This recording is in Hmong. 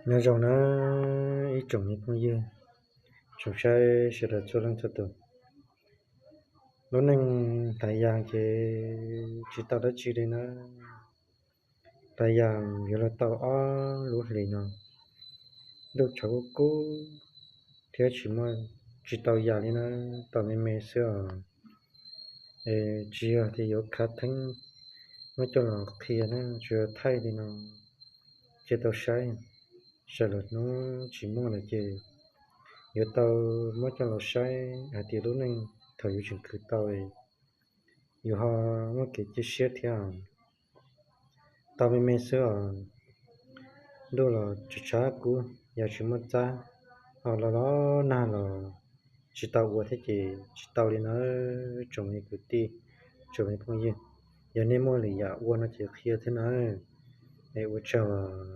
Nyob zoo na ib tsoom me phooj ywg, tsoom saib sawv daws txhua leej txhua tus. Lub neej hlais yas ces tsis tau dab tsi li na. Hlais yas yuav luag tau ob lub hlis no, ntuj tshav kub kub thiab tsis muaj, tsis tau yas li na, tau me me xwb os. Es tsis yog tias yuav khav theeb muab coj los qhia na, tsuas yog thaij li no cia tau saib. Sawv daws hnub tsis muaj lawm ces yuav tau muab coj los saib hais tias lub neej thaum yuav tseem khwv tau, yuav ho muaj kev cia siab thiab. Tau me me xwb os, ntuj los tshav kub, yog tsis muaj txab, ho los los nag los tsis tau ua thiab ces tsis tau li na. Tsoom me kwv tij, tsoom me phooj ywg, yog nej muaj lwm yam ua no ces qhia thiab na. Es ua tsaug.